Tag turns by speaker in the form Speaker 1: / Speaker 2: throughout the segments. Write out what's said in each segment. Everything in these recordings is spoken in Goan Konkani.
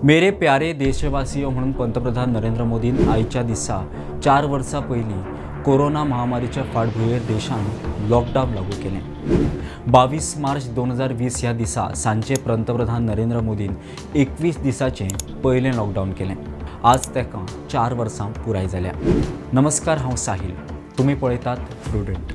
Speaker 1: मेरे प्यारे देशवासियों म्हणून पंतप्रधान नरेंद्र मोदीन आयच्या दिसा 4 वर्सां पयलीं कोरोना महामारीच्या फाटभुंयेर देशांत लॉकडावन लागू केलें। 22 मार्च 2020 ह्या दिसा सांजे पंतप्रधान नरेंद्र मोदीन 21 दिसाचें पयलें लॉकडावन केलें। आज ताका 4 वर्सां पुराय जाल्या। नमस्कार, हांव साहिल, तुमी पळयतात प्रुडंट।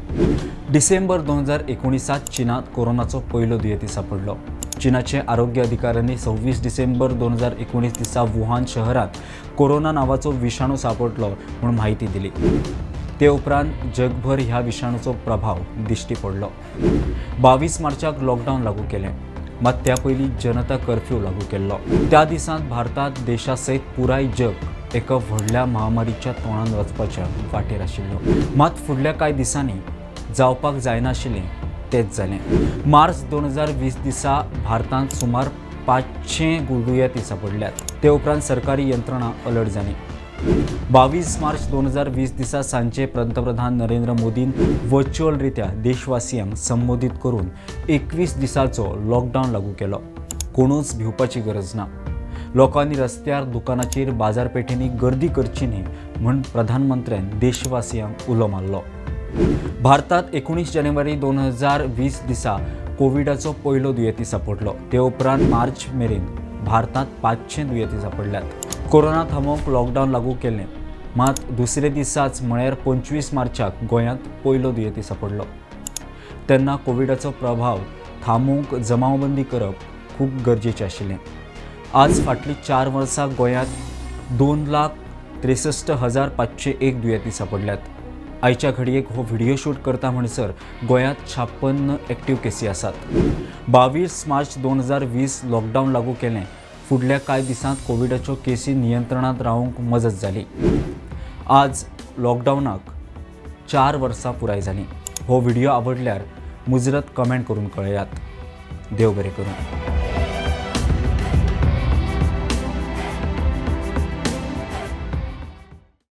Speaker 1: डिसेंबर 2019 चीनात कोरोनाचो पयलो दुयेंती सापडलो। चीनाचे आरोग्य अधिकाऱ्यांनी 26 डिसेंबर 2019 दिसा वुहान शहरात कोरोना नावाचो विषाणू सापडलो म्हूण माहिती दिली। ते उपरांत जगभर ह्या विषाणूचो प्रभाव दिश्टी पडलो। 22 मार्चाक लॉकडावन लागू केलें, मात त्या पयलीं जनता कर्फ्यू लागू केल्लो। त्या दिसांत भारतात देशा सयत पुराय जग एका व्हडल्या महामारीच्या तोंडान वचपाच्या वाटेर आशिल्लो। मात फुडल्या कांय दिसांनी जावपाक जायनाशिल्लें तेच जालें। मार्च 2020 दिसा भारतांत सुमार 500 दुयेंती सापडल्यात। ते उपरांत सरकारी यंत्रणा अलर्ट जाली। 22 मार्च 2020 दिसा सांजे पंतप्रधान नरेंद्र मोदीन वर्च्युअल रित्या देशवासियांक संबोधित करून 21 दिसाचो लॉकडावन लागू केलो। कोणूच भिवपाची गरज ना, लोकांनी रस्त्यार, दुकानाचेर, बाजारपेठेंनी गर्दी करची न्ही म्हूण प्रधानमंत्र्यान देशवासियांक उलो मारलो। भारतात 19 जानेवारी 2020 दिसा कोविडाचो पयलो दुयेंती सापडलो। ते उपरांत मार्च मेरेन भारतात 500 दुयेंती सापडल्यात। कोरोना थांबोवंक लॉकडावन लागू केलें, मात दुसरे दिसाच म्हळ्यार 25 मार्चाक गोंयांत पयलो दुयेंती सापडलो। तेन्ना कोविडाचो प्रभाव थांबोवंक जमावबंदी करप खूब गरजेचें आशिल्लें। आज फाटलीं 4 वर्सां गोंयांत 2,63,501 दुयेंती सापडल्यात। आयच्या घडयेक हो व्हिडिओ शूट करता म्हणसर गोंयांत 56 एक्टिव्ह केसी आसात। 22 मार्च 2020 लॉकडावन लागू केलें। फुडल्या कांय दिसांत कोविडाच्यो केसी नियंत्रणांत रावंक मजत जाली। आज लॉकडावनाक 4 वर्सां पुराय जालीं। हो व्हिडिओ आवडल्यार मुजरत कमेंट करून कळयात। देव बरें करूं।